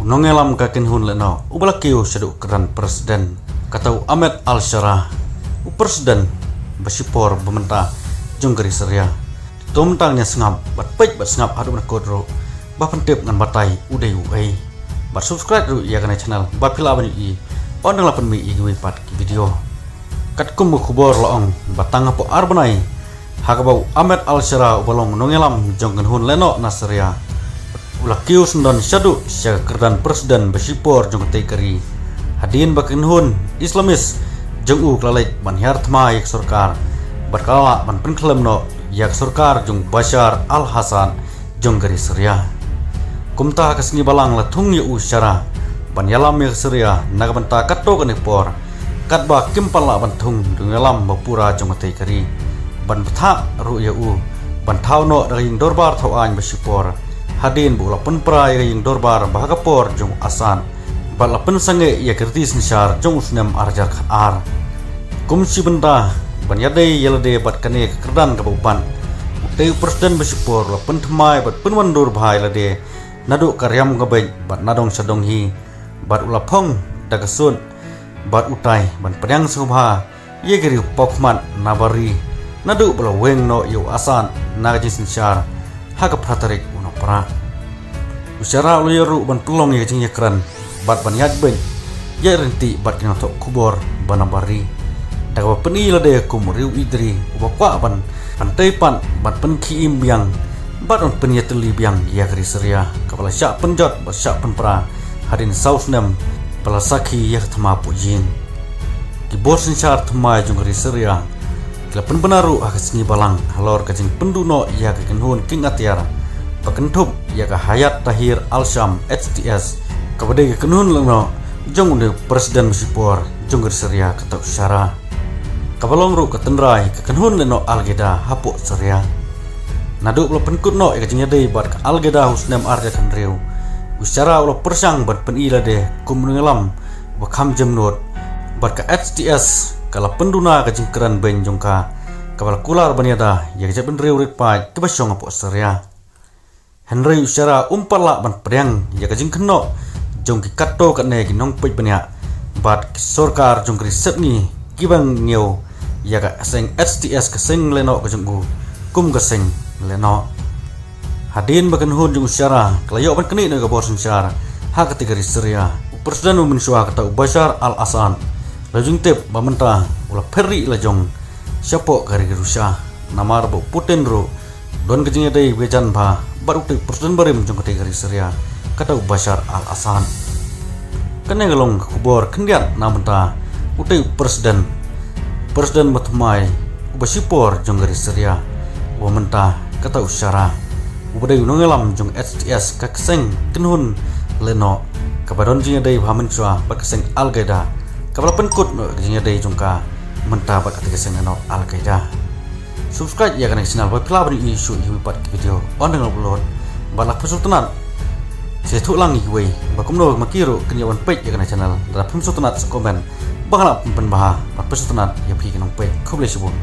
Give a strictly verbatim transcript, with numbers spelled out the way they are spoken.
Nongïalam ka kynhun lehnoh uba la kiew shaduh kyrdan president, kata u Ahmed Al-Sharaa, u president ba shipor ba mynta jong ka ri Syria. To mynta ngin ïa sngap bad peit bad sngap haduh ban kut ruh ba pyntip ngan batai u dei uei. Bad subscribe ruh ïa kane ka channel ba phi lah ban ïohi ynda la pynmih ïa kiwei pat ki video. Katkum ka khubor la ong ba tang hapoh ar bnai ha kaba u Ahmed Al-Sharaa uba long nongïalam jong ka kynhun lehnoh na Syria u la kiew syndon shaduh sha ka kyrdan president ba shipor jong katei ka ri, hadien ba ka kynhun Islamist jong u ka la leit ban hiar thma ïa ka sorkar bad ka la lah ban pynkhlem noh ïa ka sorkar jong Bashar al-Assad jong ka ri Syria. Kumta ha ka sngi balang la thung ïa u Sharaa ban ïalam ïa ka Syria na ka bynta katto katne por, katba kim pat lah ban thung da u nongïalam ba pura jong katei ka ri, ban bthah ruh ïa u ban thaw noh da ka ïing dorbar thaw aiñ ba shipor, hadien ba u la pynpra ïa ka ïing dorbar ba ha ka por jong u Assad bad la pynsangeh ïa ka riti synshar jong u snem ar hajar khatar. Kum shi bynta ban ïadei ïa lade bad kane ka kyrdan kaba u bat, utei u president ba shipor u la pynthymmai bad pynwandur bha ïa lade naduh ka riam ka beit bad na dong sha dong hi, bad u la phong da ka suit bad u tai ban pdiang sngewbha ïa ka riew paw khmat na bar ri naduh ba la weng noh ïa u Assad na ka jingsynshar ha ka phra tarik u Nohprah. U Sharaa u la ïaroh ban pynlong ïa ka jingïakren bad ban ïaid beit ïaid ryntih bad ki nongthoh khubor ba na bar ri, da kaba pyni lade kum u riew ïeid ri uba kwah ban, ban tei pat, ban pynkhie im biang bad ban pynïatylli biang ïa ka ri Syria kaba la shah pynjot bad shah pynpra hadien saw snem ba la sakhi ïa ka thma poh ïing. Ki bor synshar thymmai jong ka ri Syria ki la pynbna ruh ha ka sngi balang halor ka jingpynduh noh ïa ka kynhun kieng atiar ba kynthup ïa ka Hayat Tahrir al-Sham, H T S, kaba dei ka kynhun lehnoh jong une u president ba shipor jong ka ri Syria, kata u Sharaa, kaba long ruh ka tynrai ka kynhun lehnoh Al-Qaeda hapoh Syria. Naduh ba la pynkut noh ïa ka jingïadei bad ka Al-Qaeda ha u snem ar hajar khathynriew, u Sharaa u la pyrshang ban pyni lade kum u nongïalam uba kham jemnud, bad ka H T S ka la pynduna ka jingkren beiñ jong ka, kaba la kular ban ïada ïa ka jaitbynriew rit paid kiba shong hapoh Syria. Hynrei u Sharaa um pat lah ban pdiang ïa ka jingkynnoh jong ki katto katne ki nongpeit bniah bad ki sorkar jong ka ri sepngi kiba ngiew ïa ka seng H T S, ka seng lehnoh ka jong u, kum ka seng lehnoh. Hadien ba ka kynhun jong u Sharaa ka la ïoh ban knieh noh ïa ka bor synshar ha katei ka ri Syria, u president ba mynshuwa, kata u Bashar al-Assad, la ju tip ba mynta u la phet rieh la jong shapoh ka ri Russia, namar ba u Putin ruh don ka jingïadei ba jan bha bad utei u president barim jong katei ka ri Syria, kata u Bashar al-Assad. Kane ka long ka khubor khyndiat na bynta utei u president, president ba thymmai uba shipor jong ka ri Syria, uba mynta kata u Sharaa, uba dei u nongïalam jong H T S, ka seng kynhun lehnoh kaba don jingïadei bha mynshuwa bad ka seng Al-Qaeda, kaba la pynkut noh ka jingïadei jong ka mynta bad katei ka seng lehnoh Al-Qaeda. Subscribe ïa kane ka channel ba phi lah ban ïohi shuh ïa kiwei pat ki video ynda nga upload. Bad lada phi sngewtynnat, sa ïathuh lang ïa kiwei ba kumno ma ki ruh kin ïoh ban peit ïa kane ka channel. Lada phim sngewtynnat, sa comment ba nga lah pynbha. Bad phi sngewtynnat ïa phi ki nongpeit. Khublei shibun.